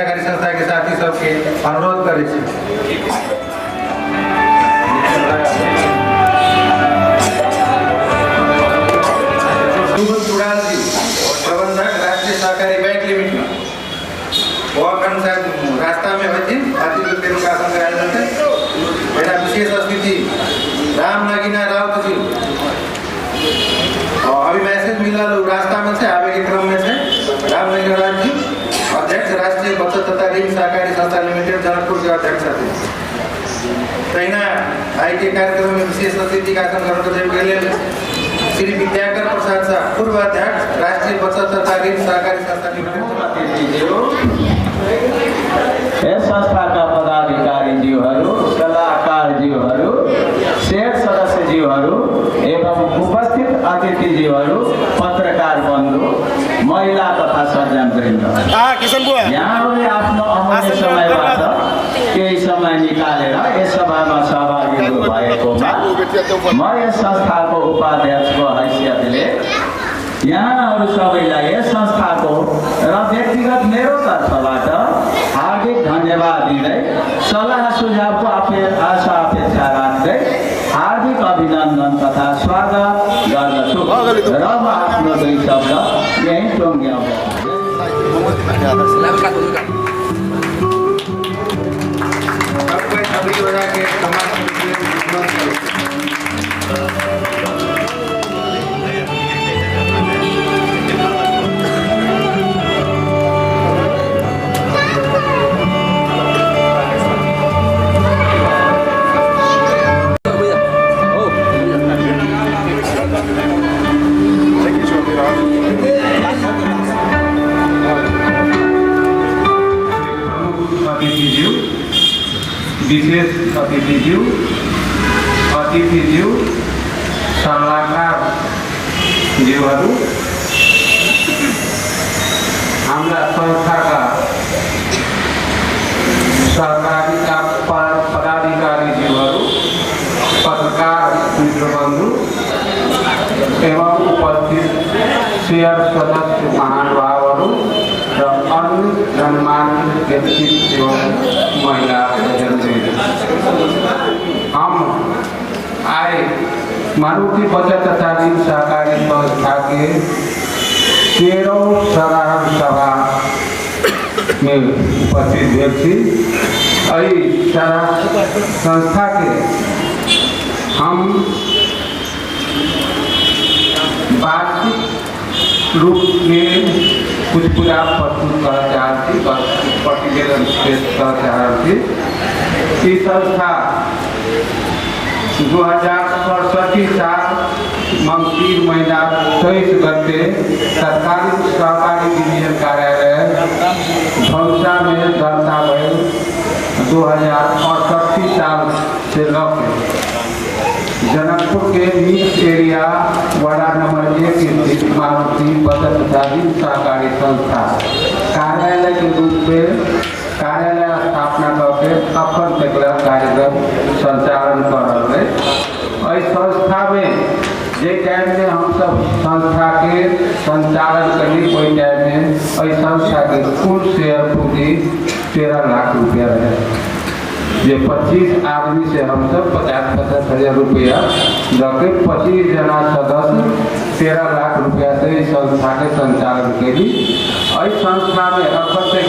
सहकारी संस्था के साथी सबके अनुरोध करै छी। शुभम चुड़ाल जी, प्रबंधक, राष्ट्रीय सहकारी बैंक लिमिटेड। ओ अखन शायद रास्ता में होथिन, अतिथि के हुनका संग आयल रहतै। मेरा विशेष अतिथि राम नगीना राउत जी, और अभी मैसेज मिलल, उ रास्ता में छै, आबे के क्रम में छै। राम नगीना राउत जी, अध्यक्ष, राष्ट्रीय बचत तथा ऋण सहकारी संस्था लिमिटेड, जनकपुर के अध्यक्ष छथिन। तहिना आइ के कार्यक्रम में विशेष अतिथि के आसन ग्रहण करय के लेल श्री विद्याकर प्रसाद शाह, पूर्व अध्यक्ष, राष्ट्रीय बचत तथा ऋण सहकारी संस्था लिमिटेड। अतिथिज्यू, यस संस्थाका पदाधिकारीज्यूहरू, सल्लाहकारज्यूहरू, शेयर सदस्यज्यूहरू एवं उपस्थित अतिथिज्यूहरू, पत्रकार बन्धु, महिला तथा सज्जनवृन्द, यहाँहरूले आफ्नो अमूल्य समयबाट केही समय निकालेर यस सभामा सहभागी हुनुभएकोमा म यस संस्थाको उपाध्यक्षको हैसियतले यहाँहरू सबैलाई यस संस्थाको र व्यक्तिगत मेरो तर्फबाट हार्दिक धन्यवाद दिँदै, सल्लाह सुझावको आशा अपेक्षा राख्दै हार्दिक अभिनन्दन तथा स्वागत गर्दछु र म आफ्नो दुई शब्द यहीँ टुङ्ग्याउँदछु। सबके थपड़ी बजा के सम्मान करू। प्रमुख अतिथिज्यू, विशेष अतिथिज्यू, अतिथिज्यू, सल्लाहकार ज्यूहरू, हाम्रा संस्थाका सहकारीका पदाधिकारीज्यूहरू, पत्रकार मित्रबन्धु एवं उपस्थित शेयर सदस्य महानुभावहरू र अन्य गणमान्य व्यक्तित्व एवं महिला सज्जनवृन्द, हम आइ मारुति बचत तथा ऋण सहकारी संस्था के 13 साधारण सभा में उपस्थित भेल छी। एहि संस्था के हम वार्षिक रूप में कुछ कुरा प्रस्तुत करऽ चाहै छी, प्रतिवेदन पेश करऽ चाहै छी। ई संस्था 2067 साल मङ्सिर महिना 23 गते तत्कालीन सहकारी डिभिजन कार्यालय धनुषामे दर्ता भेल। 2068 साल से लऽ के जनकपुर के मिक्स एरिया, वार्ड नंबर 1 स्थित मारुति बचत तथा ऋण सहकारी संस्था कार्यालय के रूप में कार्यालय स्थापना करके अखन तक कार्यक्रम संचालन कर रहल है। एहि संस्थामे जे टाइममे हमसब संस्थाके संचालन करी, ओहि टाइममे एहि संस्थाके कुल शेयर पूंजी 13 लाख रुपया रहे, जे 25 आदमी से हमसब 50-50 हजार रुपया दऽ के 25 जना सदस्य 13 लाख रुपया से एहि संस्थाके संचालन कयली। एहि संस्थामे अखन तक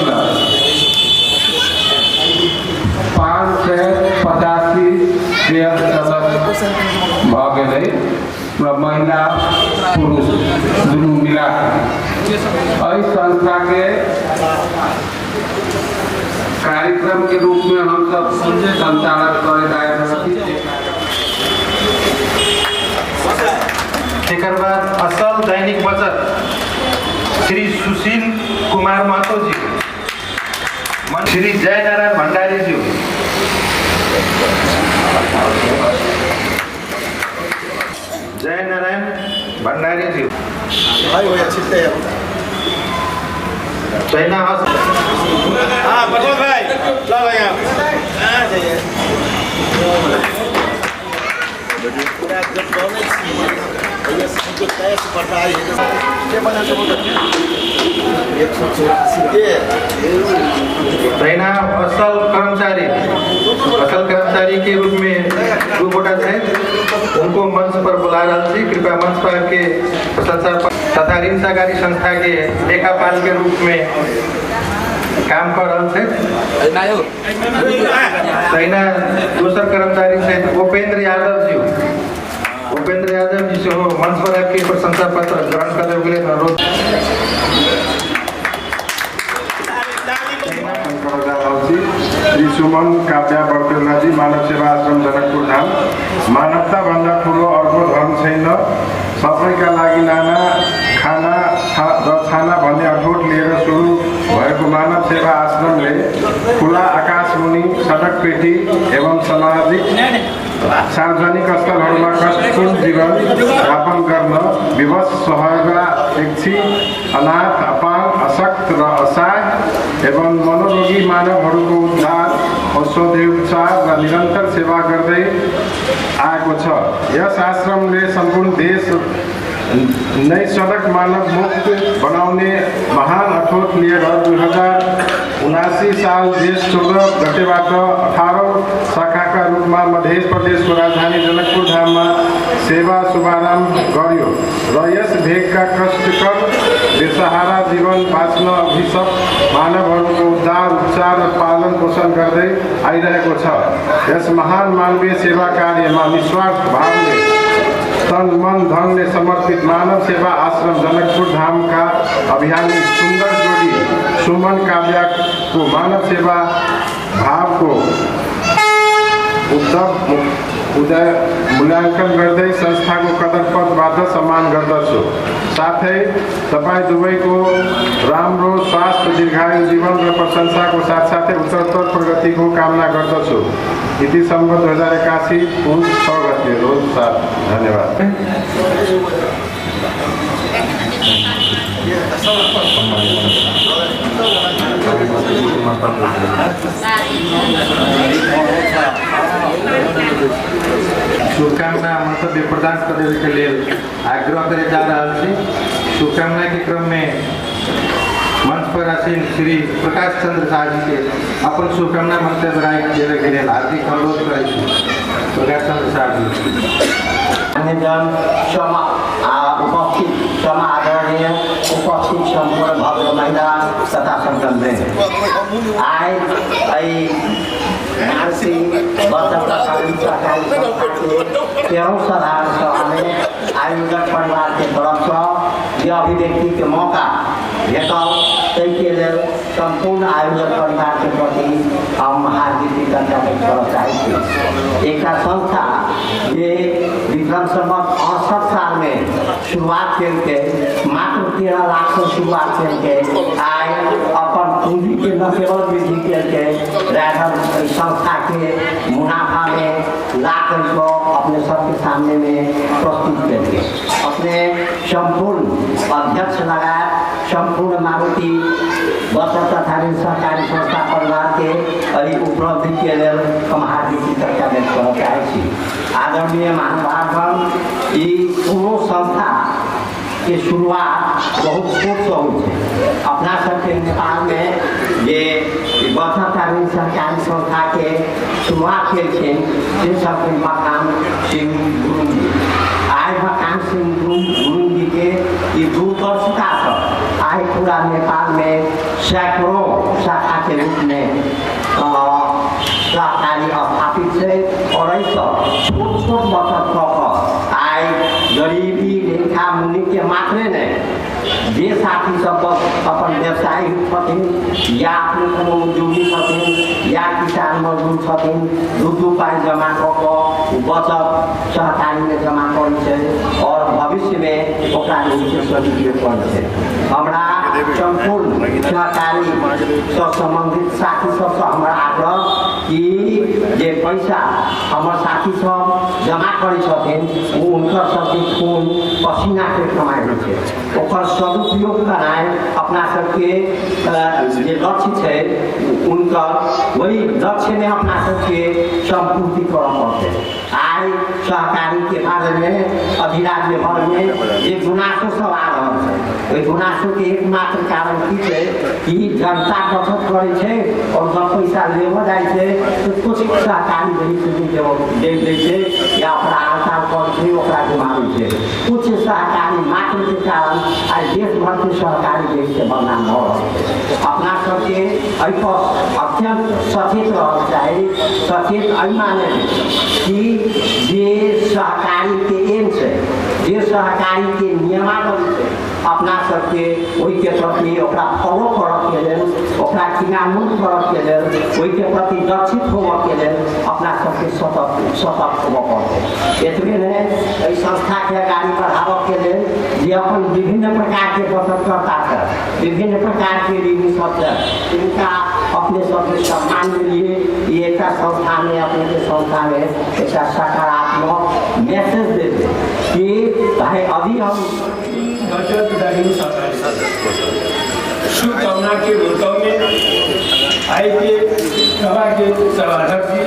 585 शेयर सदस्य भऽ गेलै, मतलब महिला पुरुष दुनू मिला कऽ। एहि संस्थाके कार्यक्रम के रूप में हम सब संचालन करैत आयल रहती। तकर बाद असल दैनिक बचत, श्री सुशील कुमार महतो जी, श्री जयनारायण भण्डारी जी। जयनारायण भण्डारी जी। भाइ भैया छिट्टै। तहिना हस प्रमोद भाइ, ल ल, यहाँ कहाँ जाइए? पुरा जब छी। तहिना असल कर्मचारी के रूप में दू गोटा छथि, उनको मंच पर बुला रहल छी। कृपया मंच पर आबिके प्रशंसा तथा ऋण सहकारी संस्था के लेखापाल के रूप में काम कर रहल छथि। तहिना दोसर कर्मचारी छथि उपेंद्र यादव जी। उपेंद्र यादव जी सेहो मंच पर आबिके प्रशंसा पत्र ग्रहण करैके लेल अनुरोध। श्री सुमन काव्या बर्तेलजी, मानव सेवा आश्रम जनकपुर धाम। मानवता भन्दा ठुलो अर्को धर्म छैन। सबैका लागि नाना खाना र छाना भन्ने अठोट लिएर सुरु भएको मानव सेवा आश्रमले खुला आकाशमुनि, सडक पेटी एवं सामाजिक सार्वजनिक स्थलहरूमा कष्टपूर्ण जीवन यापन गर्न विवश, सहयोगापेक्षी, अनाथ, अपाङ्ग, अशक्त र असहाय एवं मनोरोगी मानवहरूको उद्धार, औषधोपचार र निरन्तर सेवा गर्दै आएको छ। यस आश्रमले सम्पूर्ण देश नै सडक मानव मुक्त बनाउने महान अठोट लिएर 2079 साल जेठ 14 गतेबाट 18औं शाखाका रूपमा मध्य प्रदेशको राजधानी जनकपुर धाममा सेवा शुभारम्भ गर्यो र यस भेगका कष्टकर बेसहारा जीवन बाँच्न अभिशप्त मानवहरूको उद्धार, उपचार र पालन पोषण गर्दै आइरहेको छ। यस महान मानवीय सेवा कार्यमा निस्वार्थ भावले तन मन धनले समर्पित मानव सेवा आश्रम जनकपुर धामका अभियानी सुन्दर जोडी सुमन काव्याको मानव सेवा भावको उदय मूल्याङ्कन गर्दै संस्थाको कदर पदबाट सम्मान गर्दछु। साथै तपाईँ दुवैको राम्रो स्वास्थ्य, दीर्घायु जीवन र प्रशंसाको साथसाथै उत्तरोत्तर प्रगतिको कामना गर्दछु। इति सम्वत 2081 पुस 6 गते रोज 7। धन्यवाद। शुभकामना मंतव्य प्रदान करे के लेल आग्रह करे जा रहल छी। शुभकामना के क्रम में मंच पर आसीन श्री प्रकाश चंद्र झा जी के अपन शुभकामना मंतव्य राखि देवे के लेल हार्दिक अनुरोध करै छी। प्रकाश चंद्र झा जी। मान्यजन सम उपस्थित सम आदरणीय उपस्थित सम्पूर्ण भव्य महिला तथा सज्जनवृन्द, आइ एहि मारुति बचत सहकारी संस्थाके तेरहौं साधारण सभामे आयोजक परिवारके तरफसँ जे अभिव्यक्तिके मौका भेटल ताहिके लेल सम्पूर्ण आयोजक परिवारके प्रति हम हार्दिक कृतज्ञता व्यक्त करऽ चाहै छी। एकटा संस्था जे विक्रम सम्वत 68 सालमे शुरुआत केलकै, मात्र 13 लाखसँ शुरुआत केलकै, आइ अपन पूँजीके न केवल वृद्धि केलकै, राखल संस्थाके मुनाफामे लाख रुपया अपने सबके सामनेमे प्रस्तुत केलकै। अपने सम्पूर्ण अध्यक्ष लगायत सम्पूर्ण मारुति बचत तथा ऋण सहकारी संस्था परिवारके एहि उपलब्धिके लेल हम हार्दिक कृतज्ञता व्यक्त करऽ चाहै छी। आदरणीय महानुभावगण, ई कोनो संस्था के शुरुआत बहुत छोटसँ होइ छै। अपना सबके नेपालमे जे बचत तथा ऋण सहकारी संस्थाके शुरुआत केलखिन से छथिन मकान सिंह गुरुङ जी। आइ मकान सिंह गुरुङ जीके ई दूरदर्शितासँ आइ पूरा नेपालमे सैकड़ों शाखाके रूपमे सहकारी स्थापित छै और एहिसँ छोट छोट बचत कऽ कऽ आइ गरीबी रेखा मुनिके मात्रे नहि, जे साथी सब अपन व्यवसायी छथिन या अपने कोनो उद्योगी छथिन या किसान मजदूर छथिन, दू दू पाइ जमा कऽ कऽ बचत सहकारीमे जमा करै छै और भविष्यमे ओकरा सदुपयोग करै छै। हमरा सम्पूर्ण सहकारीसँ सम्बन्धित साथी सबसँ हमरा आग्रह कि जे पैसा हमर साथी सब जमा करै छथिन ओ हुनकर सबके खून पसीनाके कमाइ होइ छै, ओकर सदुपयोग कराय अपना सबके जे लक्ष्य छै उनकर वही लक्ष्यमे अपना सबके सम्पूर्ति करऽ पड़तै। आइ आइ सहकारी के बारे में अधिराज्य भर में जे गुनासो सब आ रहल छै, ओहि गुनासो के एकमात्र कारण की छै कि जनता बचत करै छै और जब पैसा लेबऽ जाइ छै तऽ कुछ सहकारी बैंक से दे दै छै या ओकरा आसार करै छै, ओकरा घुमाबै छै। कुछ सहकारी मात्र के कारण आइ देश भर के सहकारी बैंक के बदनाम भऽ रहल छै। अपना सबके एहि पर अत्यंत सचेत रहक चाही। सचेत एहि माने कि जे सहकारी के एम छै, जे सहकारी के नियमावली छै, अपना सबके ओहिके प्रति ओकरा फॉलो करऽके लेल, ओकरा क्रियान्वयन करऽके लेल, ओहिके प्रति लक्षित होबऽके लेल अपना सबके सतर्क होबऽ पड़तै। एतबे नहि, एहि संस्थाके अगाडि बढ़ाबऽके लेल जे अपन विभिन्न प्रकारके बचतकर्ता छै, विभिन्न प्रकारके ऋणी सब छै, तिनका अपने सबके सम्मान देलिए। ई एकटा संस्थामे, अपनेके संस्थामे एकटा सकारात्मक मैसेज देतै कि भाइ अभी हम बचत ऋण सहकारी शुभकामना के मंतव्य में आई के सभा के सभाध्यक्ष जी,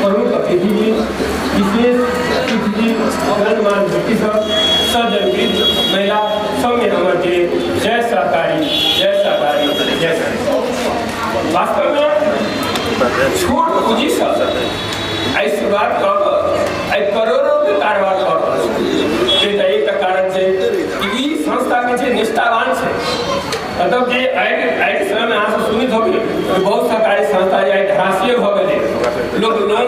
प्रमुख अतिथि जी, विशेष अतिथि जी, गणमान्य व्यक्ति सब, सज्जन वृद्ध महिला सब में हमर जे जय सहकारी, जय सहकारी, जय सहकारी। वास्तव में छोट पूंजी सब आई शुरुआत कऽ कऽ आई करोड़ों के कारोबार कऽ रहल छै। एक कारण छै कि ई संस्था के छै निष्ठावान छै। मतलब जे आइ समय में अहाँ सब सुनैत होबै कि बहुत सहकारी संस्था आइ धराशायी भऽ गेलै। लोग लोन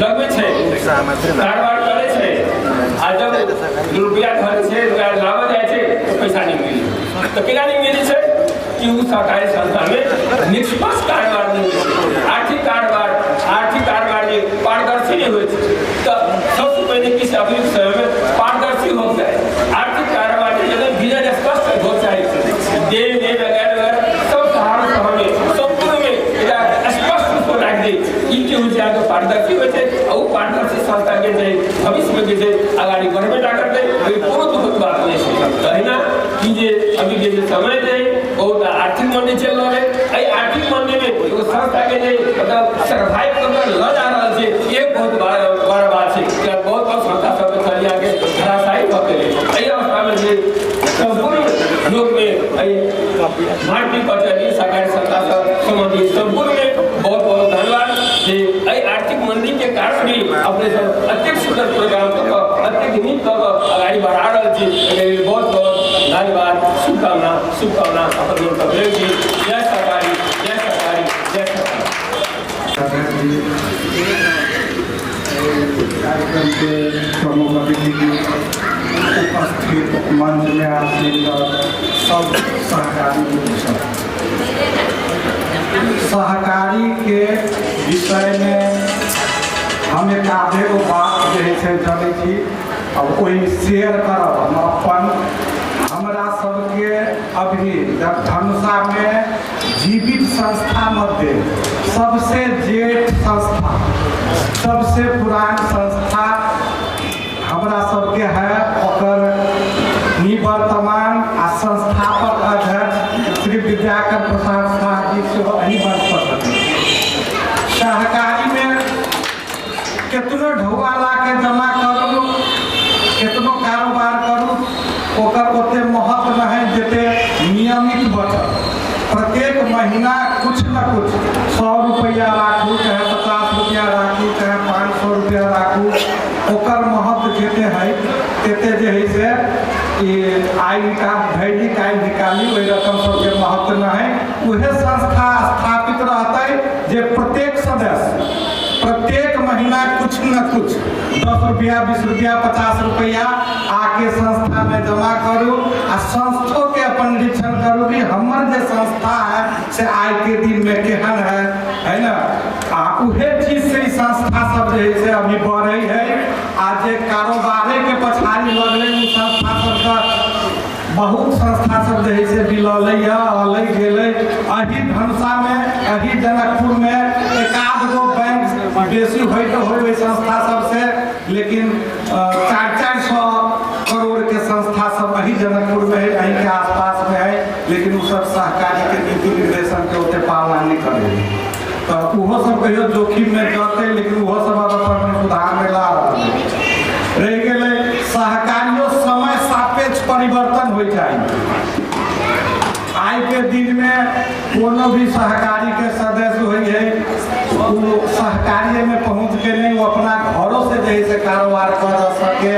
लगबै छै, कारोबार करै छै, आ जब रुपया धरै छै, रुपया लाबऽ जाइ छै तऽ पैसा नहि मिलै। तऽ केना नहि मिलै छै कि ओ सहकारी संस्था में निष्पक्ष कारोबार नहि होइ छै, आर्थिक कारोबार जे पारदर्शी नहि होइ छै। तऽ सबसँ पहिने कि अभी समय में पारदर्शी हो जाए आर्थिक कारोबार जे एकदम विजय स्पष्ट हो चाही, देन लेन वगैरह वगैरह सब सहारा सहमे सम्पूर्ण में एकटा स्पष्ट रूपसँ राखि दै। ई की होइ छै, अहाँके पारदर्शी होइ छै आ ओ पारदर्शी संस्था के जे भविष्यमे जे छै अगाडि बढ़बे टा करतै, ओहि कोनो दुःखक बात नहि छै। तहिना कि जे अभी जे समय छै बहुत आर्थिक मंदी चलि रहल है। एहि आर्थिक मंदी में एगो संस्था के जे मतलब सर्वाइव कऽ कऽ लऽ जा रहल छै, एक बहुत बड़ा बात छै। बहुत बहुत संस्था सबके चलि आके धराशायी भऽ गेलै। एहि अवस्थामे जे सम्पूर्ण लोकमे एहि भारतीय कचहरी सहकारी संस्था सब सम्बन्धित सम्पूर्ण में बहुत बहुत धन्यवाद जे एहि आर्थिक मंदी के कारण भी अपने सब अत्यंत सुंदर प्रोग्राम कऽ कऽ अत्यंत नीक कऽ कऽ अगाडि बढ़ा रहल छी। एहि लेल बहुत बहुत धन्यवाद, शुभकामना, शुभकामना अपन मंतव्य छी। जय सहकारी, जय सहकारी, जय सहकारी। कार्यक्रम के प्रमुख अतिथि जी, उपस्थित मंच में आसीन सब सहकारी मित्र सब, सहकारी के विषय में हम एक आधे गो बात जे है से जनै छी, अब ओहि शेयर करब हम अपन। हमरा सबके अभी जब धनुषा में जीवित संस्था मध्य सबसे जेठ संस्था, सबसे पुरान संस्था हमरा सबके है, ओकर निवर्तमान आ संस्थापक अध्यक्ष श्री विद्याकर प्रसाद शाह जी सेहो एहि मंच पर छथिन। सहकारी में केतनो ढौआ ला के जमा करू, केतनो कारोबार करू, ओकर ओते महत्व नहीं जते नियमित बचत। प्रत्येक महीना कुछ न कुछ 100 रुपया राखू, चाहे 50 रुपया राखू, चाहे 500 रुपया राखू, ओकर महत्व जते है तेते जे है से ई आइ निकाल धैली काल्हि निकाली, ओहि रकम सबके महत्व नहीं। उहे संस्था स्थापित रहतै जे प्रत्येक सदस्य प्रत्येक महीना कुछ न कुछ 10 रुपया 20 रुपया 50 रुपया आके संस्था में जमा करू आ संस्थों के अपन निरीक्षण करू कि हमर जे संस्था है से आइ के दिन में केहन है, है ना। आ उहे चीज से ई संस्था सब जे है से अभी बढ़े है। आ जे कारोबारे के पछाड़ी लगलै उ संस्था सबके बहुत संस्था सब जे है से बिललै है, अलै गेलै। अही धनुषा में, अही जनकपुर में एक आध गो बैंक बेसी होइत होय ओहि संस्था सबसे, लेकिन 400-400 करोड़ के संस्था सब अही जनकपुर में है, अही के आसपास में है, लेकिन उ सब सहकारी के नीति निर्देशन के ओते पालना नहीं करे। तऽ ओहो सब कहियो जोखिममे जतै, लेकिन ओहो सब आब अपन सुधारमे ला रहल है। रहि गेलै सहकारियो समय सापेक्ष परिवर्तन होइ चाही। आइ के दिन में कोनो भी सहकारी के सदस्य होइ है वो सहकारिये में पहुँच के नहीं, वो अपना घरों से जे है से कारोबार कर सके,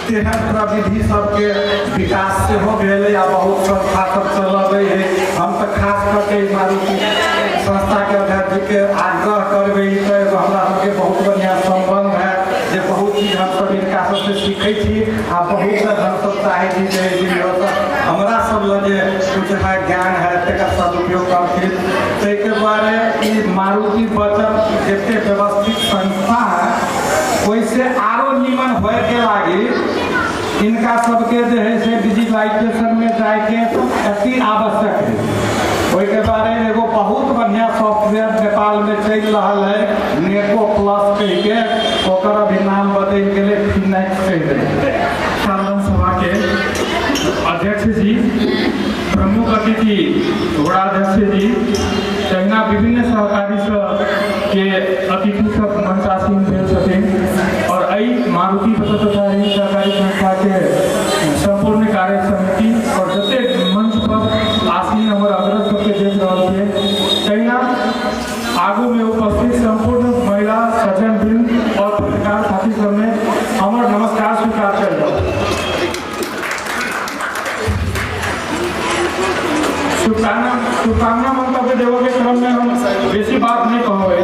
तेहन प्रविधि सबके विकास सेहो भेलै आ बहुत संस्था सब चलबै है। हम तऽ खास करके ई मारुति संस्थाके अध्यक्ष जीके आग्रह करबै, ई तऽ एगो हमरा सबके बहुत बढ़िआँ सम्बन्ध है जे बहुत चीज हमसब हिनका सबसँ सीखै छी आ बहुत हमसब चाहै छी जे हमरा सब लग जे कुछ है ज्ञान है तकर सदुपयोग करथिन। ताहिके दुआरे ई मारुति बचत जते व्यवस्थित संस्था है ओहिसे आरो निमन होयके लागी इनका सबके जे है से डिजिटलाइजेशन में जायके अति आवश्यक है। ओहिके बारे एगो बहुत बढ़िया सॉफ्टवेयर नेपाल में चलि रहल है नेको प्लस कहिके, ओकर अभी नाम बदलि गेलै फिनेक्स कहि देलकै। साधारण सभा के अध्यक्ष जी, प्रमुख अतिथि वडाध्यक्ष जी, तहिना विभिन्न सहकारी के अतिथि सब मंचासीन भेल छथिन और एहि मारुति बचत तथा ऋण सहकारी संस्था के संपूर्ण कार्य समिति और जतेक मंच पर आसीन हमर अग्रज सबके देख रहल छियै, तहिना आगू में उपस्थित संपूर्ण महिला सज्जन वृंद और पत्रकार साथी सबमे हमर नमस्कार स्वीकार कयल जाउ। शुभकामना मंतव्य देवऽ के क्रम में हम बेसी बात नहीं कहबै।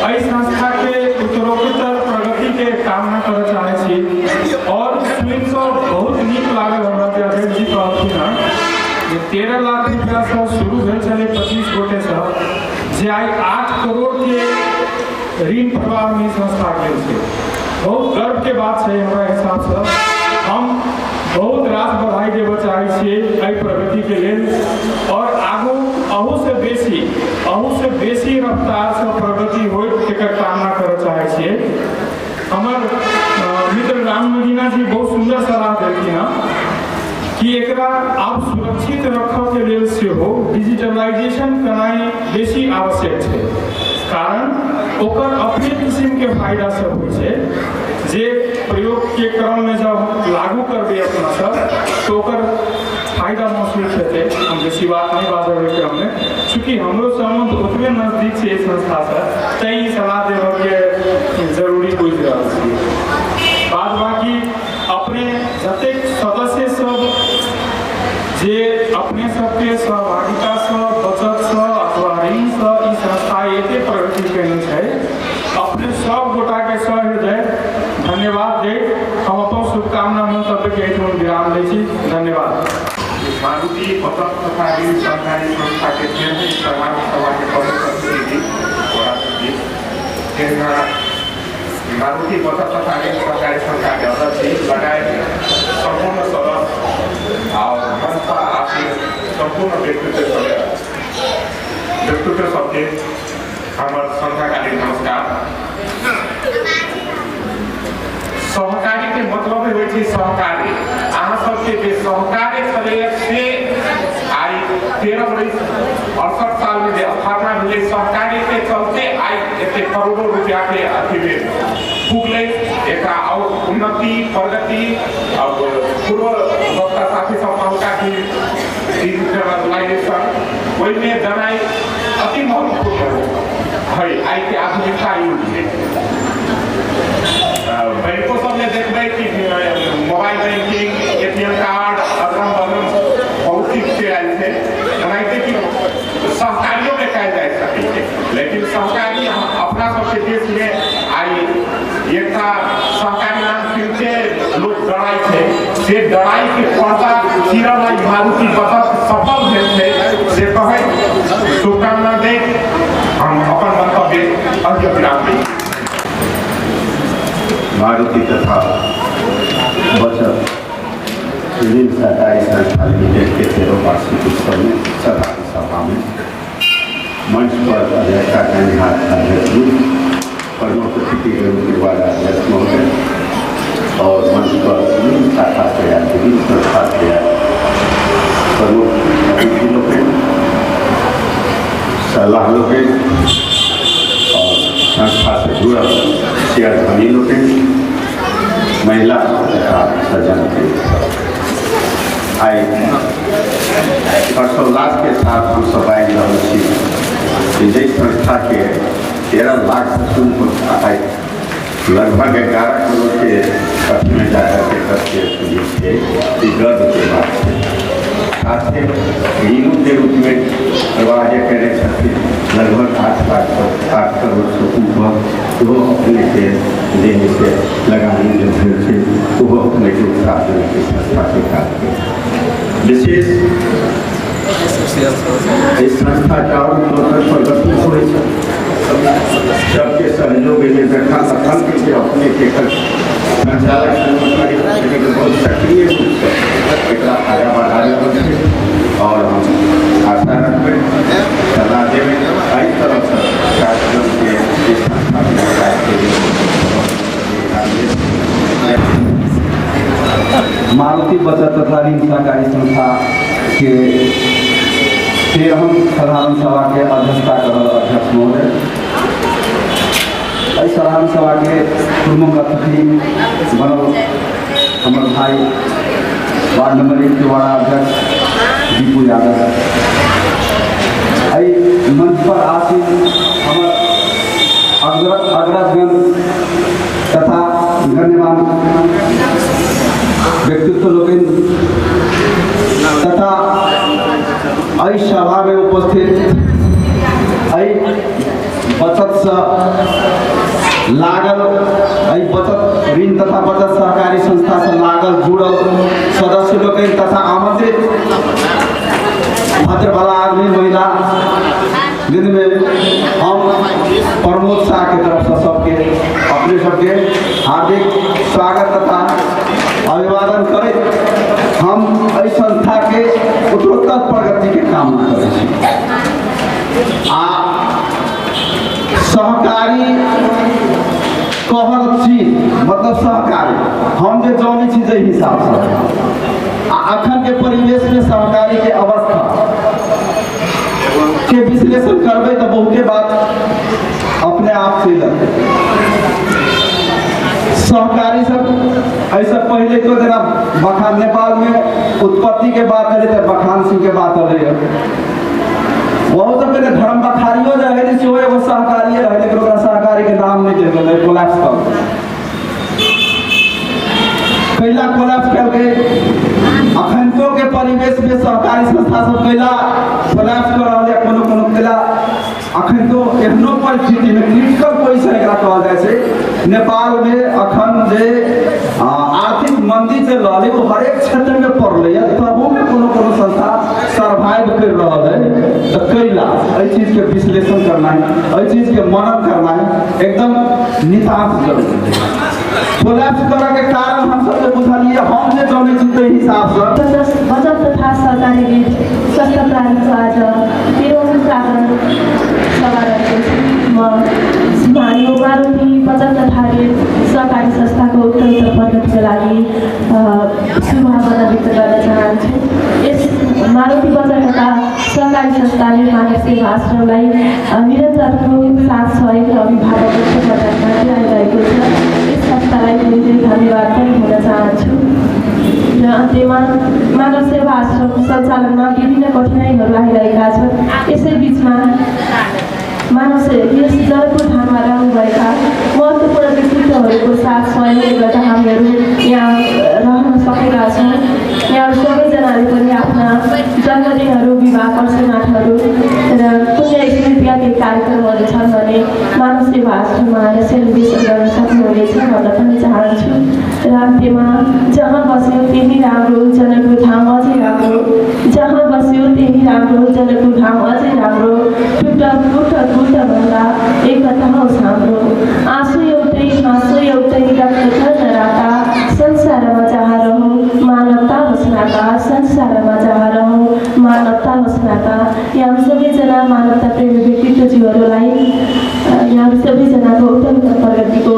एहि संस्था के उत्तरोत्तर प्रगति के कामना करऽ चाहै छी और सुनि कऽ बहुत नीक लागल हमरा जे अध्यक्ष जी कहलखिन हँ जे 13 लाख रुपया से शुरू भेल छलै 25 गोटे से, जे आइ 8 करोड़ के ऋण प्रवाह में संस्था गेल छै। बहुत गर्व के बात छै हमरा हिसाब से। हम बहुत रास बधाई देबऽ चाहै छियै एहि प्रगति के लेल और आगू अहू से बेसी रफ्तार से प्रगति होइत तेकर कामना करऽ चाहै छियै। हमर मित्र राम नगीना जी बहुत सुन्दर सलाह देलखिन हँ कि एकरा आब सुरक्षित रखऽ के लेल सेहो डिजिटलाइजेशन करनाइ बेसी आवश्यक छै, कारण ओकर अपने किसिम के फायदा सब होइ छै जे प्रयोग के क्रम में जब लागू करबै अपना सब तो ओकर फायदा महसूस हेतै। हम बेसी बात नहीं बाजब एहि क्रम में, चूँकि हमरो सम्बन्ध ओतबे नजदीक छै एहि संस्था से, तैं ई सलाह देबऽ के जरूरी बुझि रहल छी। बाद बाकी अपने जतेक सदस्य सब जे अपने सबके सहभागिता से बचत से अथवा ऋण से ई संस्था एते प्रगति केने छै, अपने सब गोटा के सहृदय धन्यवाद दैत हम अपन शुभकामना मंतव्य के एहिठाम विराम दै छी। धन्यवाद। मारुति बचत तथा ऋण सहकारी संस्था के चेयरमैन साधारण सभा के प्रमुख अतिथि जी जी, तहिना मारुति बचत तथा ऋण सहकारी संस्था के अध्यक्ष जी लगायत संपूर्ण सदस्य और मंच पर आसीन संपूर्ण व्यक्तित्व सबके हमर संध्याकालीन नमस्कार। सहकारी के मतलब होइ छै सहकारी। अहाँ सबके जे सहकारी छलैए से आइ 13 बरिस 68 साल में जे स्थापना भेलै सहकारी के चलते आइ एते करोड़ों रुपया के अथी में पुगलै। एकरा और उन्नति प्रगति अब पूर्व वक्ता साथी सब कहलका कि डिजिटलाइजेशन ओहिमे देनाइ अति महत्वपूर्ण है आइ के आधुनिकता युग में। बैंको सबमे देखबै कि मोबाइल बैंकिंग, एटीएम कार्ड अदरम बदरम बहुत चीज के आयल छै, एनाहिते कि सहकारियों में कयल जा सकै छै। लेकिन सहकारी अपना सबके देश में आइ एकटा सहकारी नाम सुनिते लोक डराइ छै, से डराइ के पर्दा चीरल आइ मारुति बचत सफल भेल छै से कहै शुभकामना दैत हम अपन मंतव्य अंत विराम दै। मारुति तथा बचत ऋण सहकारी संस्था लिमिटेड के 13 वार्षिक उत्सव में साधारण सभा में मंच पर अध्यक्षता कयनिहार अध्यक्ष जी, प्रमुख अतिथि के रूप में वार्ड अध्यक्ष महोदय और मंच पर विभिन्न शाखा से आयल विभिन्न संस्था से आयल प्रमुख अतिथि लोकनि, सलाह लोकनि और संस्था से जुड़ल शेयर धनी लोकनि, महिला तथा सज्जन के आइ हर्षोल्लास के साथ हम सब आबि रहल छी कि जाहि संस्था के 13 लाख से आइ लगभग 11 करोड़ के खर्च में जाकर के खर्च के छै, ई गर्व के बात छै। साथे ऋणों के रूप में प्रवाह जे कयने छथिन लगभग 8 लाख 8 करोड़ से ऊपर, ओहो अपने के जे है से लगानी जे भेल छै, ओहो अपने के उत्साह देने संस्था के काज के विशेष इस संस्था के और प्रगति होइ छै, सबके सहयोग एहिमे जखन अखन के अपने के संचालक समिति बहुत सक्रिय रूप से एकरा आगाँ बढ़ा रहल छै और हम आशा रखबै, सलाह देबै एहि तरहसँ कार्यक्रम के इस संस्था के विकास के लिए। मारुति बचत तथा ऋण सहकारी संस्था के 13हम साधारण सभा के अध्यक्षता करल अध्यक्ष महोदय, एहि साधारण सभा के प्रमुख अतिथि बनल हमर भाई वार्ड नंबर 1 के वार्ड अध्यक्ष दीपू यादव, एहि मंच पर आसीन हमर अग्रजगण तथा गण्यमान व्यक्तित्व लोकनि तथा एहि सभा में उपस्थित एहि बचत से लागल, एहि बचत ऋण तथा बचत सहकारी संस्था से लागल जुड़ल सदस्य लोकनि तथा आमंत्रित भद्रभला आदमी महिला जिनमें हम प्रमोद शाह के तरफ से सबके अपने सबके हार्दिक स्वागत तथा अभिवादन करैत हम एहि संस्था के उत्तरोत्तर प्रगति के कामना करै छी। आ सहकारी कहल चीज मतलब सहकारी हम जे जानै छी जाहि हिसाबसँ आ अखन के परिवेश में सहकारी के अवस्था के विश्लेषण करबै तऽ बहुते बात अपने आप चलि अतै। सहकारी सब ऐसा पहले तो जेना बखान नेपाल में उत्पत्ति के बात अलै तऽ बखान सिंह के बात अलै, बहुत सब पहले धर्म बखारियो जे रहै सेहो एगो सहकारिये रहै, लेकिन ओकरा सहकारी के नाम नहि देल गेलै, कोलैप्स कऽ कैला कोलैप्स केलकै। अखनको के परिवेश में सहकारी संस्था सब कैला कोलैप्स कऽ रहल यऽ, कोनो कोनो कैला अखन तो एहनो परिस्थिति में क्रिटिकल पोजिशन एकरा कहल जाइ छै। नेपाल में अखन जे आर्थिक मंदी चलि रहल है वो हरेक क्षेत्र में पड़लै है, तबो में कोनो कोनो संस्था सर्वाइव कर रहल है। तऽ कैला एहि चीज के विश्लेषण करना है, एहि चीज के मनन करना है एकदम नितांत जरूरी है। कोलैप्स करऽ के कारण हम सब जे बुझलियै, हम जे जानै छी ताहि हिसाबसँ बचत तथा सहकारी ऋण स्वास्थ्य प्रणालीको आज 13औं साधारण सभा रहेको छ। म यो मारुति बचत तथा ऋण सहकारी संस्थाको उत्तरोत्तर प्रगतिको लागि शुभकामना व्यक्त गर्न चाहन्छु। यस मारुति बचत तथा सहकारी संस्थाले मानव सेवा आश्रमलाई निरन्तरको साथ सहयोग र अभिभावकत्व प्रदान गर्दै आइरहेको छ। यस संस्थालाई धेरै धेरै धन्यवाद पनि भन्न चाहन्छु। र अन्त्यमा मानव सेवा आश्रम सञ्चालनमा विभिन्न कठिनाइहरू आइरहेका छन्। यसै बिचमा मानव यस जनकपुर धाममा रहनुभएका महत्त्वपूर्ण व्यक्तित्वहरूको साथ सहयोगले गर्दा हामीहरू यहाँ रहन सकेका छौँ। यहाँ सबैजनाले पनि आफ्ना जन्मदिनहरू, विवाह वर्षगाँठहरू र पुण्य स्मृतिका केही कार्यक्रमहरू छन् भने मानव सेवा आश्रममा आएर सेलिब्रेसन गर्न सक्नुहुनेछ भन्न पनि चाहन्छु। र अन्त्यमा जहाँ बस्यो त्यही राम्रो जनकपुर धाम अझै राम्रो, जहाँ बस्यो त्यही राम्रो जनकपुर धाम अझै राम्रो, टुट फुट फुट भन्दा एकता होस् हाम्रो, आँसु एउटै हाँसो एउटै रक्त छ नराता, संसारमा जहाँ रहौँ मानवता होस् नाता, संसारमा जहाँ रहौँ मानवता होस् नाता। यहाँ सबैजना मानवता प्रेमी व्यक्तित्वजीहरूलाई यहाँ सबैजनाको उत्तरोत्तर प्रगतिको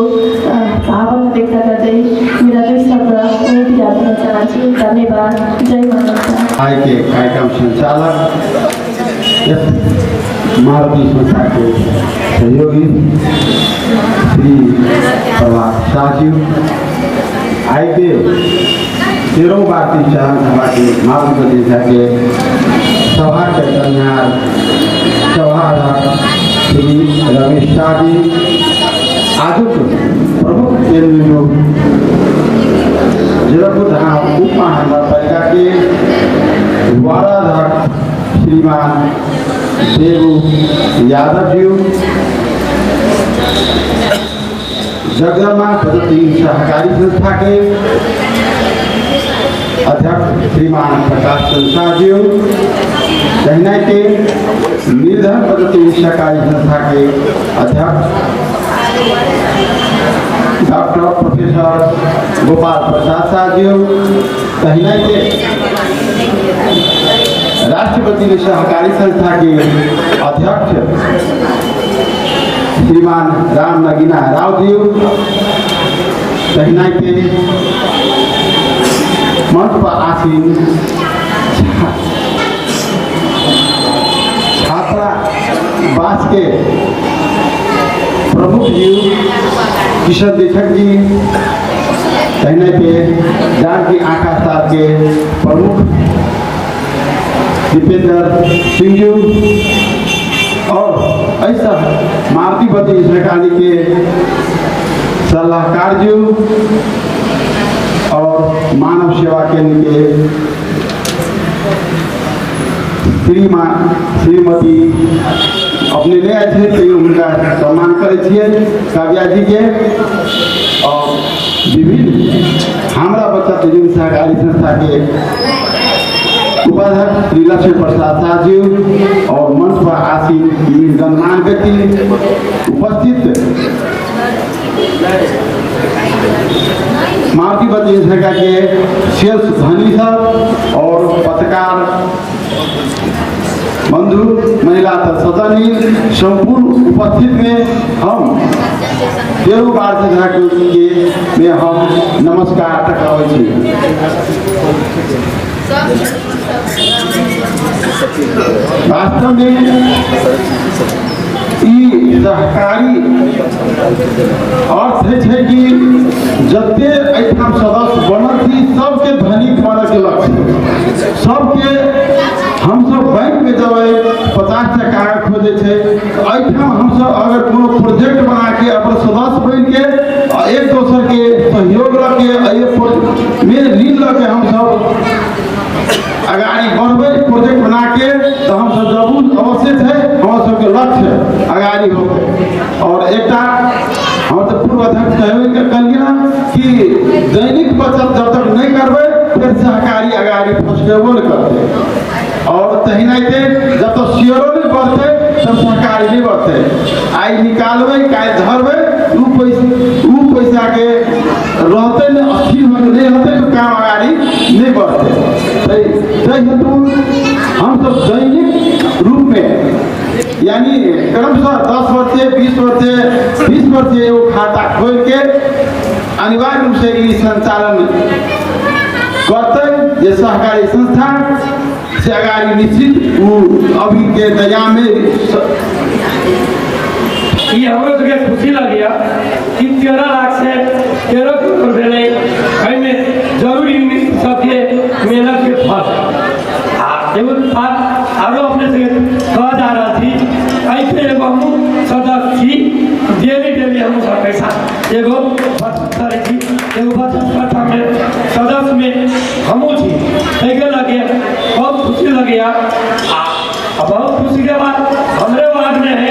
भावना व्यक्त गर्दै मेरा दुई शब्द यहीँतिर राख्न चाहन्छु। धन्यवाद। जय मानवता। आइ के कार्यक्रम संचालक यस मारुति संस्था के सहयोगी श्री प्रभात शाहजी, आई के 13 वार्षिक साधारण सभा के मारुति प्रतिष्ठा के सभा के कन्यार सभाध्यक्ष श्री रमेश शाह जी, आजुक प्रमुख केन्द्रीय जनकपुर धाम उप महानगरपालिका के वार्डाध्यक्ष श्रीमान देव यादव जी, जगदम्बा पद्धति सहकारी संस्था के अध्यक्ष श्रीमान प्रकाश चंद्र जी, तहिना के निर्धन पद्धति सहकारी संस्था के अध्यक्ष डॉक्टर प्रोफेसर गोपाल प्रसाद शाह जी, तहिना के राष्ट्रपति सहकारी संस्था के अध्यक्ष श्रीमान राम नगीना राव जी, तहिना के मंच पर आसीन छात्रावास के प्रमुख जी किशन लेखक जी, तहिना के जानकी आंखा साहब के प्रमुख दीपेंद्र सिंह जी और ऐसा मारुति बचत सहकारी के सलाहकार जी और मानव सेवा केंद्र के श्रीमती अपने नहीं आए थे तो उनका सम्मान करै छियै काव्या जी के और विभिन्न हमरा बचत ऋण सहकारी संस्था के उपाध्यक्ष श्री लक्ष्मी प्रसाद शाह जी और मंच पर आसीन विभिन्न गणमान्य व्यक्ति उपस्थित मारुति बचत संस्था के सेल्स धनी सब और पत्रकार बंधु महिला सदनी संपूर्ण उपस्थित में हम 13 वार्षिक के में हम नमस्कार टकाबै छी। वास्तव में ई सहकारी अर्थ है कि जते एहिठाम सदस्य बनल छी सबके धनिक बनके लक्ष्य, सबके हम सब बैंक में जब 50 टका खोजे छै, एहिठाम हमसब अगर कोनो प्रोजेक्ट बना के अपन सदस्य बन के एक दोसर के सहयोग लऽ के में ऋण लऽ के हमसब अगाड़ी बढ़बै प्रोजेक्ट बना के, तो हमसब जरूर अवश्य छै हमर सबके लक्ष्य अगाड़ी होतै। और एकटा हमर तऽ पूर्व अध्यक्ष कहबे कहलियै कि दैनिक बचत जब तक नहीं करबै फिर सहकारी अगाड़ी फसकेबो नहि करतै और तहिनाइते जब तक शेयरो नहीं बढ़तै तब सहकारी नहीं बढ़तै। आइ निकालबै काल्हि धरबै उ पैसा के रहतै नहि, स्थिर नहीं होतै तो काम अगाड़ी नहीं बढ़तै। ताहि हेतु हमसब दैनिक रूप में यानी क्रमशः 10 वर्ष 20 वर्ष 20 वर्ष एगो खाता खोल के अनिवार्य रूप से ई संचालन करते जे सहकारी संस्था से अगाड़ी निश्चित वो अभी के दया में ये हमरो सबके खुशी लगैया कि 13 लाख से 13 करोड़ भेलै, एहिमे जरूरी सबके मेहनत के फल। आ एगो बात आरो अपने सबके कह जा रहल छी, एहिके एगो हमहूँ सदस्य छी, डेली डेली हमहूँ सब पैसा एगो बचत करै छी, एगो बचत खातामे सदस्यमे हमहूँ छी, ताहिके लऽ बहुत खुशी लगैया। आ बहुत खुशी के बात हमरे वार्ड में है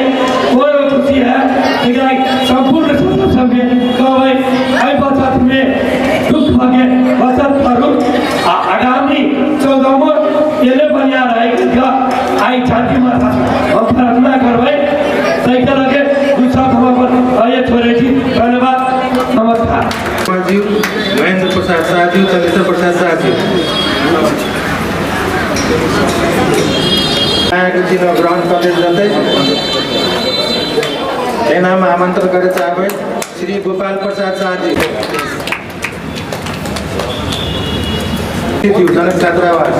कोई खुशी है लेकिन संपूर्ण सदस्य सबके कहबै एहि बचत में दुख भऽ बचत करू आ आगामी 14 एले बढ़िया रहे आई जानकी माता हम प्रार्थना करबै। ताहिके लऽ के दू शब्द हम अपन कहिए छोड़ै छी। धन्यवाद, नमस्कार। महेंद्र प्रसाद शाह जी, चंद्रेश्वर प्रसाद शाह जी चिन्ह ग्रहण कर जतै। एनामे आमंत्रण करे चाहबै श्री गोपाल प्रसाद शाह जी, जनक छात्रावास।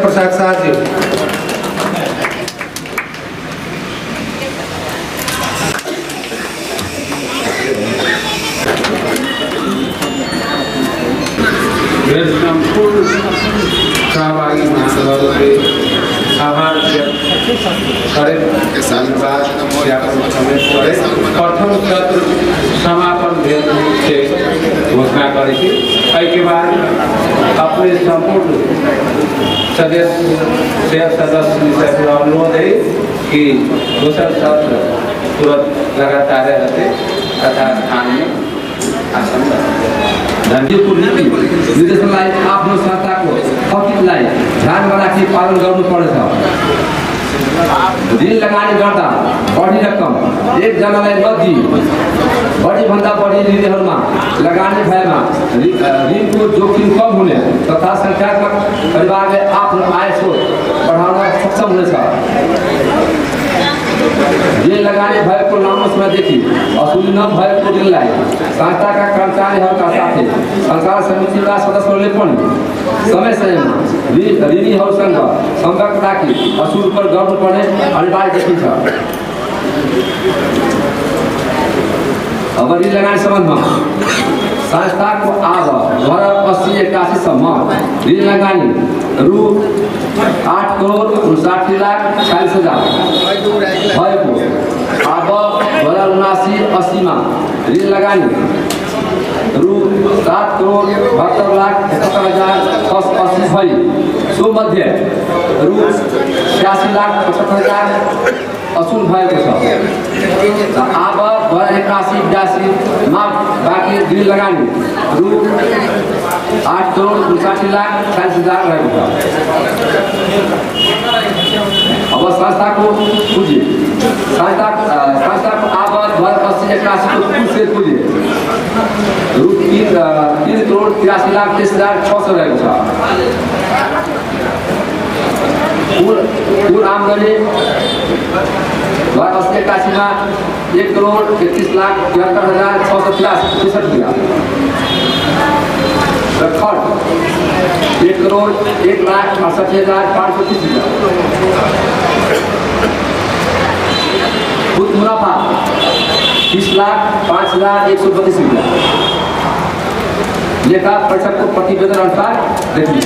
प्रसाद शाह जी। सम्पूर्ण सहभागी महासभाके आभार व्यक्त करैत धन्यवाद ज्ञापन समेत करैत प्रथम सत्र समापन भेल से घोषणा करै छी। एहिके बाद अपने सम्पूर्ण सदस्य शेयर सदस्य से अनुरोध है कि दोसर सत्र तुरंत लगातार रहते तथा स्थान में आसन। नीति निर्देशनलाई आफ्नो संस्थाको अतीतलाई ध्यानमा राखी पालन गर्नुपर्दछ। ऋण लगानी गर्दा बढी रकम एकजनालाई नदिई बढीभन्दा बढी ऋणहरूमा लगानी भएमा ऋणको जोखिम कम हुने तथा संख्यात्मक परिवारले आफ्नो आय स्रोत बढाउन सक्षम हुनेछ। ऋण लगानी भएको लामो समयदेखि असुली नभएको ऋणलाई संस्थाका कर्मचारीहरूका साथै सञ्चालन समितिका सदस्यहरूले पनि समय समयमा ऋणीहरूसँग सम्पर्क राखी असुल गर्नुपर्ने अनिवार्य देखिन्छ। अब ऋण लगानी सम्बन्धमा संस्थाको आब 2080-81 सम्म ऋण लगानी रु 8,59,46,000 भएको अब 2079-80 मा ऋण लगानी रु 7,72,71,680 भई सो मध्ये रु 86,75,000 असुल भएको छ। अब 2081-82 मा बाँकी ऋण लगानी रु 8,59,46,000 रहेको छ। अब संस्थाको पुँजी संस्थाको आब 2080-81 को कुल शेयर पुँजी रु 3,83,23,600 रहेको छ। कुल आम्दानी 2080-81 मा 1,31,73,663 रुपियाँ र खर्च 1,01,68,530 रुपियाँ। कुल मुनाफा 30,05,132 रुपियाँ। लेखा परीक्षकको प्रतिवेदन अनुसार देखिन्छ।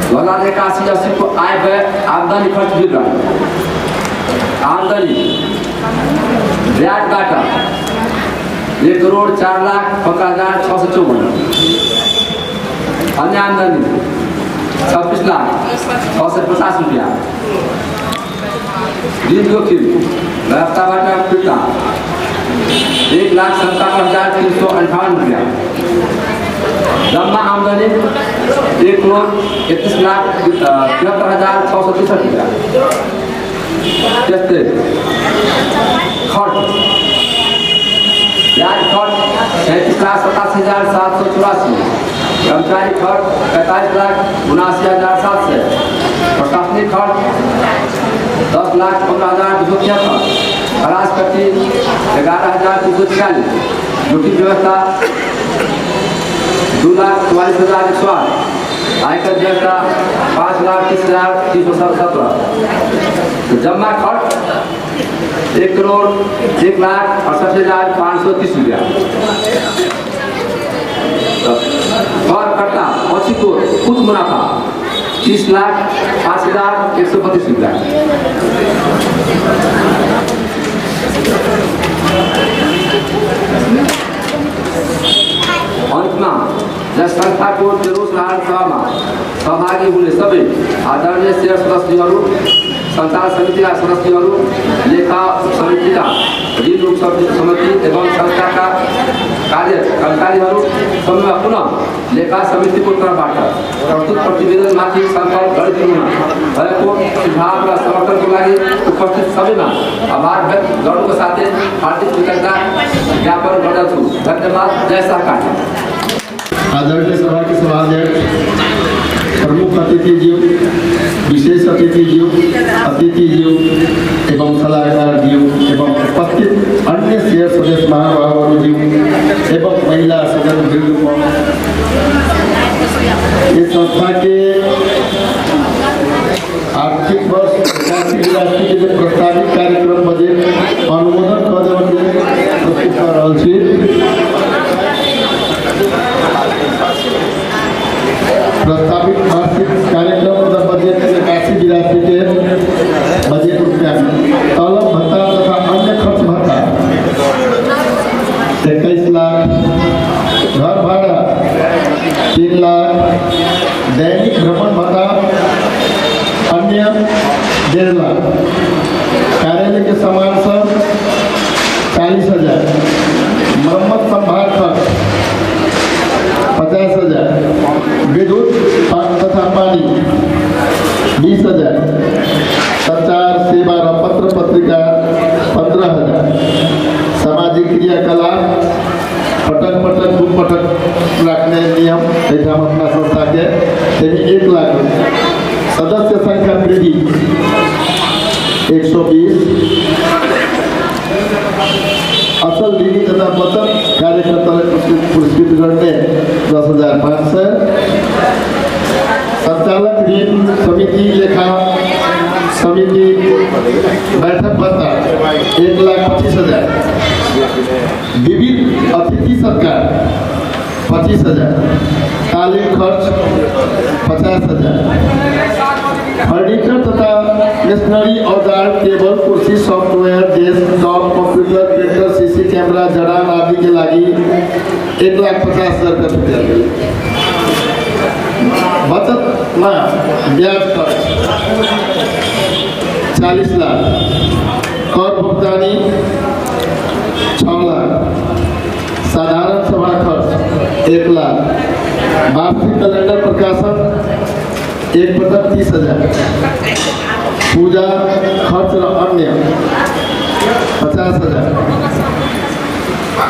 2081-80 को आय व्यय आमदनी खर्च विवरण। आमदनी ब्याजबाट 1,04,15,654। अन्य आमदनी 26,00,650 रुपियाँ। ऋण जोखिम व्यवस्थाबाट फिर्ता 1,57,358 रुपियाँ। जम्मा आमदनी 1,31,73,663 रुपियाँ। त्यस्तै खर्च ब्याज खर्च 37,87,784। कर्मचारी खर्च 45,79,700। प्रशासनिक खर्च 10,15,273। खलास कट्टी 11,346। जोखिम व्यवस्था 2,44,108। आयकर व्यवस्था 5,30,317। जम्मा खर्च 1,01,68,530 रुपियाँ। कर कट्टा पछिको कुल मुनाफा 30,05,132 रुपियाँ। अन्तमा यस संस्थाको तेह्रौँ साधारण सभामा सहभागी हुने सबै आदरणीय शेयर सदस्यहरू, सञ्चालन समितिका सदस्यहरू, लेखा समितिका ऋण रूप समिति एवं संस्थाका कार्य कर्मचारीहरू समूहमा पुनः लेखा समितिको तर्फबाट प्रस्तुत प्रतिवेदनमाथि छलफल गरिदिनु भएको सुझाव र समर्थनको लागि उपस्थित सबैमा आभार व्यक्त गर्नुको साथै हार्दिक कृतज्ञता ज्ञापन गर्दछु। धन्यवाद। जय सहकारी। आदरणीय सभा के सभाध्यक्ष, प्रमुख अतिथिज्यू, विशेष अतिथिज्यू, अतिथिज्यू एवं सलाहकारज्यू एवं उपस्थित अन्य शेयर सदस्य महानुभावहरूज्यू एवं महिला सदस्य इस संस्था के आर्थिक वर्ष 81-82 के जो प्रस्तावित कार्यक्रम बजट अनुमोदन कऽ देबऽके प्रस्तुत कऽ रहल छी। प्रस्तावित वार्षिक कार्यक्रम तथा बजट 81-82 के बजट रुपया तलब भत्ता तथा अन्य खर्च भत्ता 21 लाख, घर भाड़ा 3 लाख, दैनिक भ्रमण भत्ता अन्य 1.5 लाख, कार्यालय के सामान सब 40,000, मरम्मत संभाल खर्च 50,000, विद्युत तथा पानी 20,000, संचार सेवा र पत्र पत्रिका 15,000, सामाजिक क्रियाकलाप पटक पटक 2 पटक राख्ने नियम एहिठाम अपना संस्था के 1 लाख, सदस्य संख्या वृद्धि 120, असल ऋणी तथा बचत कार्यकर्तालाई पुरस्कृत गर्ने 10,500, संचालक ऋण समिति लेखा समिति बैठक भत्ता 1,25,000, विविध अतिथि सत्कार 25,000, तालिम खर्च 50,000, फर्नीचर तथा मेसनरी औजार, टेबल, कुर्सी, software, desktop, computer, printer, CC camera, जडान आदि के लागि 1,50,000 रुपया। बचतमा ब्याज खर्च 40 लाख, कर भुक्तानी 6 लाख, साधारण सभा खर्च 1 लाख, वार्षिक कैलेंडर प्रकाशन 1 पटक 30,000, पूजा खर्च र अन्य 50,000,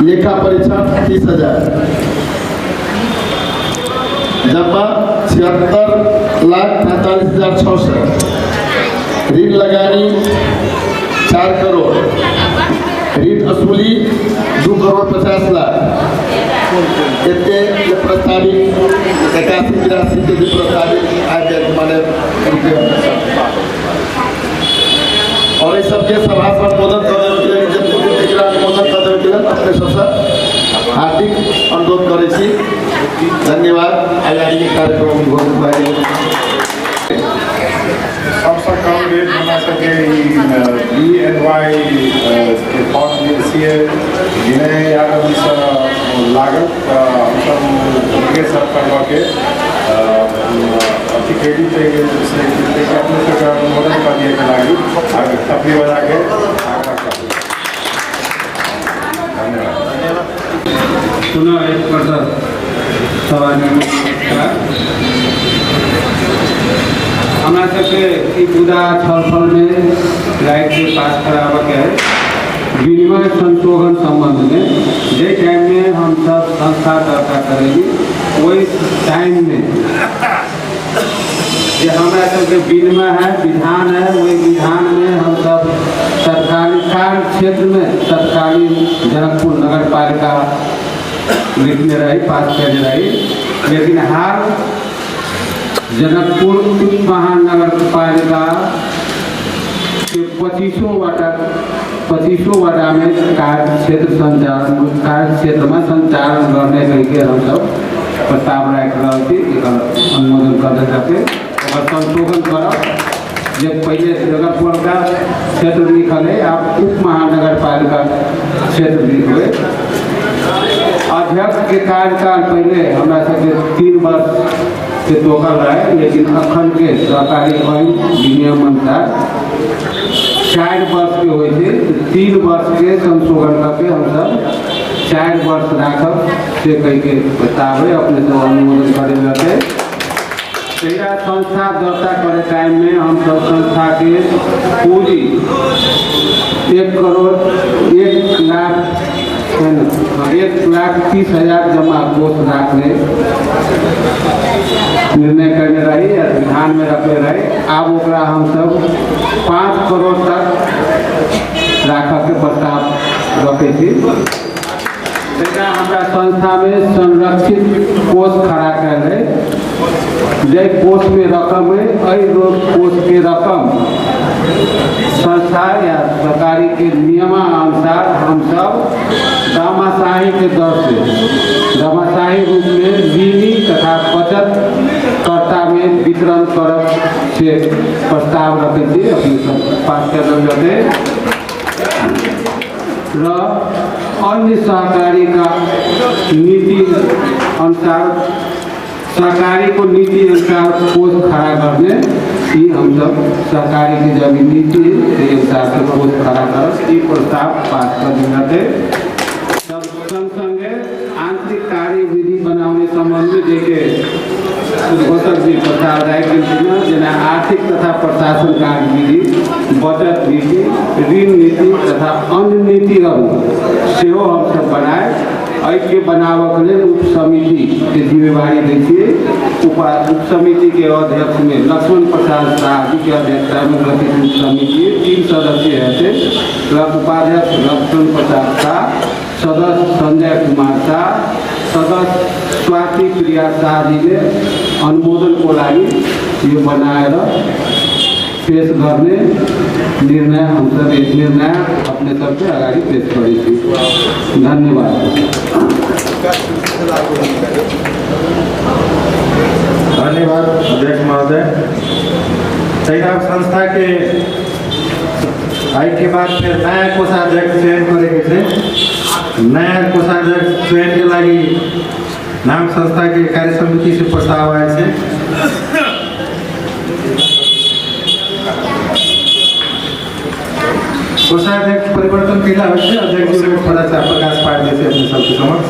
लेखा परीक्षण 30,000, जम्मा 76,43,600, ऋण लगानी 4 करोड़, ऋण असुली 2,50,00,000। एते प्रस्तावित 81-82 के जो प्रस्तावित आय माने रुपये और ये सबके सभा संबोधन करने के लिए अनुमोदन करने के लिए अपने सबसे हार्दिक अनुरोध करै छी। धन्यवाद। आगामी कार्यक्रम घोषित भए गेल। सबसे कम रेट बना सके BNY के फॉर्म जे सी ए विनय यादव जी से लागल हमसब हुनके सब करबऽके अथी क्रेडिट से अपने सबके अनुमोदन कऽ दिएके लागि थपली बजाके आग्रह करब। धन्यवाद। पुनः एक पटक सभा हमरा सबके ई पूरा छलफलमे राइट के पास कराबऽके है विनिमय संशोधन सम्बन्धमे। जे टाइममे हमसब संस्था दर्ता करेली ओहि टाइममे जे हमरा सबके विनिमय है विधान है वही विधानमे हमसब तत्कालीन कार्य क्षेत्रमे तत्कालीन जनकपुर नगर पालिका लिखने रही पास करने रही, लेकिन हाल जनकपुर महानगर पालिका के 25 वटा में कार्य क्षेत्र संचालन कार्य क्षेत्र में संचालन करने के हम सब प्रस्ताव राखि रहल छी। एकर अनुमोदन कर सके ओकर संशोधन करब जे पहले जनकपुर का क्षेत्र लिखल है आप उप महानगर पालिका क्षेत्र लिखबै। अध्यक्ष के कार्यकाल पहले हमरा सबके 3 वर्ष के तोकल रहे, लेकिन अखन के सहकारी ऐन विनियम अनुसार 4 वर्ष के होइ छै। 3 वर्ष के संशोधन करके हमसब 4 वर्ष राखब से कहिके प्रस्ताव है, अपने सब अनुमोदन करे रहते। तहिया संस्था दर्ता करे टाइम में हम सब संस्था के पूंजी 1,01,30,000 जमा कोष राखने निर्णय करने रही, ध्यान में रखने रही। आब ओकरा हम सब 5 करोड़ तक राखऽ के प्रस्ताव रखै छी। तहिया हमरा संस्था में संरक्षित कोष खड़ा कयल है, जाहि कोष में रकम है एहि कोष के रकम संस्था या सरकारी के नियमानुसार हम सब दामाशाही के दर से दामाशाही रूप में ऋणी तथा बचत कर्ता में वितरण करब से प्रस्ताव रखै छी, अपने सब पास कर जेतै। र अन्य सहकारी का नीति अनुसार सहकारी को नीति अनुसार कोष खड़ा गर्ने यी हम सब सहकारी के जब नीति के अनुसार से कोष खड़ा कर यी प्रस्ताव पास कर दिँदै। सँगसँगै आन्तरिक कार्यविधि बनाउने सम्बन्धमा जे उद्घोषक जी प्रस्ताव राखिदिनु, जेना आर्थिक तथा प्रशासन कार्यविधि, बचत नीति, ऋण नीति तथा अन्य नीतिहरू सेहो हमसब बनाए एहिके बनाबऽके लेल उप समिति के जिम्मेवारी दै छियै। उप समिति के अध्यक्ष में लक्ष्मण प्रसाद शाह जी के अध्यक्षता में गठित उप समिति 3 सदस्य हेतै। उपाध्यक्ष लक्ष्मण प्रसाद शाह, सदस्य संजय कुमार शाह, सदस्य स्वाति प्रिया शाह जी ने अनुमोदनको लागि यो बनाएर पेश गर्ने निर्णय हम सब एक निर्णय अपने सबके अगाडि पेश करै छी। धन्यवाद। धन्यवाद अध्यक्ष महोदय। तहिना संस्था के आइ के बाद फिर नया कोषाध्यक्ष चयन करेके छै। नया कोषाध्यक्ष चयन के लागि नाम संस्था के कार्य समिति से प्रस्ताव आयल छै। कोषाध्यक्ष परिवर्तन कहिया होइ छै, अध्यक्ष जी थोड़ा सा प्रकाश पारि दै छै अपने सबके समक्ष।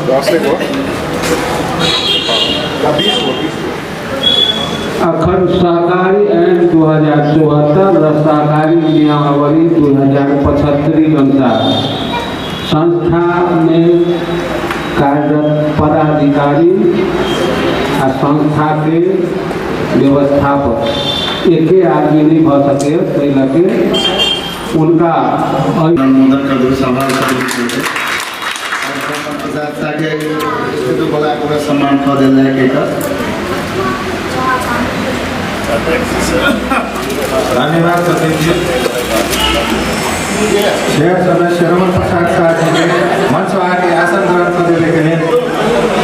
अखन सहकारी ऐन 2074 र सहकारी नियमावली 2075 अनुसार संस्था में कार्यरत पदाधिकारी आ संस्था के व्यवस्थापक एके आदमी नहीं भ सके, ताहि लऽ उनका अनुमोदन कर देबै सभा प्रसाद के बोला के सम्मान कऽ देल जाय के। धन्यवाद सतीश जी। शेयर सदस्य रमन प्रसाद शाह जी के मंच आके आसन ग्रहण कर देने के लिए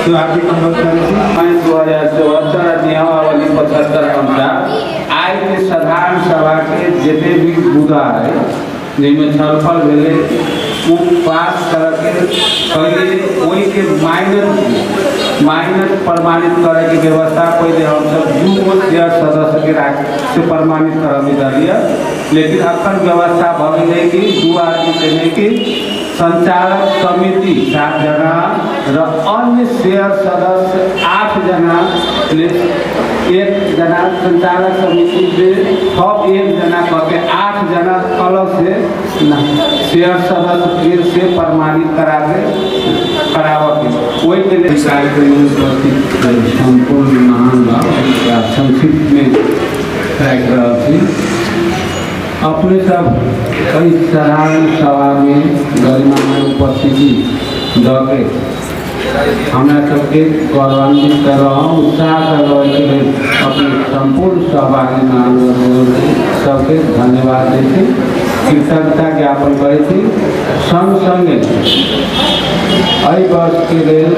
तो हार्दिक अनुरोध करै छी। 2074 नियमावली 75 अनुसार आइ के साधारण सभा के जते भी मुद्दा है जाहिमे छलफल भेलै ओ पास करके पहिले ओहिके माइनर प्रमाणित करैके व्यवस्था पहिले हमसब 2 गो शेयर सदस्य के राख से प्रमाणित करबैत रहलियै, लेकिन अखन व्यवस्था भऽ गेलै कि 2 आदमी से नहि कि संचालक समिति 7 जना र अन्य शेयर सदस्य 8 जना, 1 जना संचालक समिति से थप 1 जना कऽ के 8 जना अलग से शेयर सदस्य से प्रमाणित करा के कराबऽ के ओहिके लेल कार्यक्रम में उपस्थित सम्पूर्ण महानुभाव संक्षिप्त में राखि रहल छी। अपने सब एहि साधारण सभा में गरिमामय उपस्थिति दऽ के हमरा सबके गौरवान्वित कर रहा हूँ, उत्साह कर रहा लेल अपने सम्पूर्ण सहभागी महानुभाव सबके धन्यवाद दै छी, कृतज्ञता ज्ञापन करै छी। संग संगे एहि वर्ष के लेल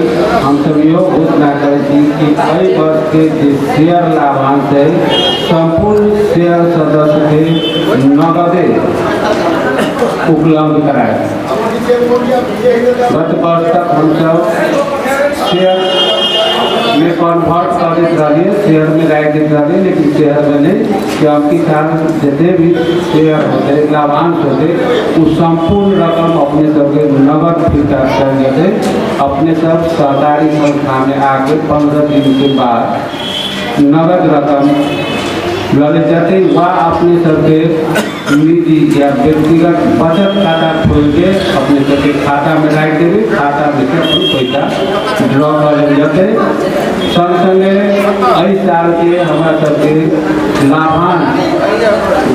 हमसब इहो घोषणा करै छी कि एहि वर्ष के जे शेयर लाभांश है सम्पूर्ण शेयर सदस्य के नगदे उपलब्ध कराए। गत वर्ष तक हमसब शेयर में कन्वर्ट कर कऽ दैत रहलियै, शेयरमे राखि दैत रहलियै, लेकिन शेयरमे नहि कि अबकी साल जते भी शेयर होतै, लाभांश होतै, ओ सम्पूर्ण रकम अपने सबके नगद फिर्ता कयल जेतै। अपने सब सहकारी संस्थामे आके 15 दिनके बाद नगद रकम लऽ लेल जेतै वा अपने सबके निजी या व्यक्तिगत बचत खाता खोलिके अपने सबके खातामे राखि देबै, खातामे से अपन पैसा ड्रॉ कऽ लेल जेतै। संग संगे एहि सालके हमरा सबके लाभांश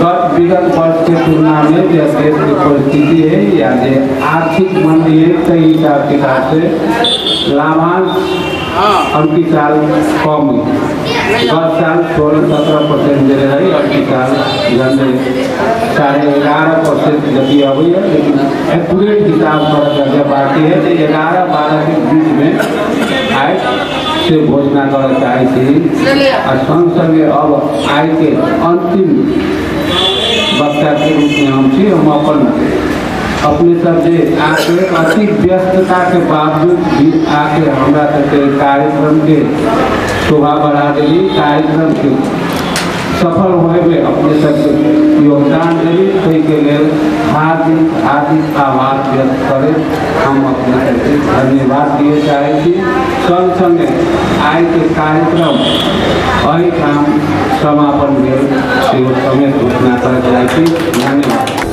गत विगत वर्षके तुलनामे जे देशके परिस्थिति है या जे आर्थिक मंदी है ताहि हिसाब किताबसे लाभांश अबकी साल कम है। गत साल 16-17% देने रही, अबकी साल झंडे 11.5% जति अबैया, लेकिन एक्यूरेट हिसाब करऽ बाकी है जे 11-12 के बीच में आय से घोषणा करऽ चाहै छी। आ संग संगे अब आइके अंतिम वक्ताके रूपमे हम छी। हम अपन अपने सब जे आके अति व्यस्तता के बावजूद भी आके हमरा सबके कार्यक्रम के शोभा बढ़ा देली, कार्यक्रम के सफल होए में अपने सबके योगदान देली, ताहिके लेल हार्दिक हार्दिक आभार व्यक्त करैत हम अपने सबके धन्यवाद दिए चाहै छी। संग संगे आइके कार्यक्रम एहिठाम समापन भेल सेहो समेत घोषणा करऽ चाहै छी। धन्यवाद।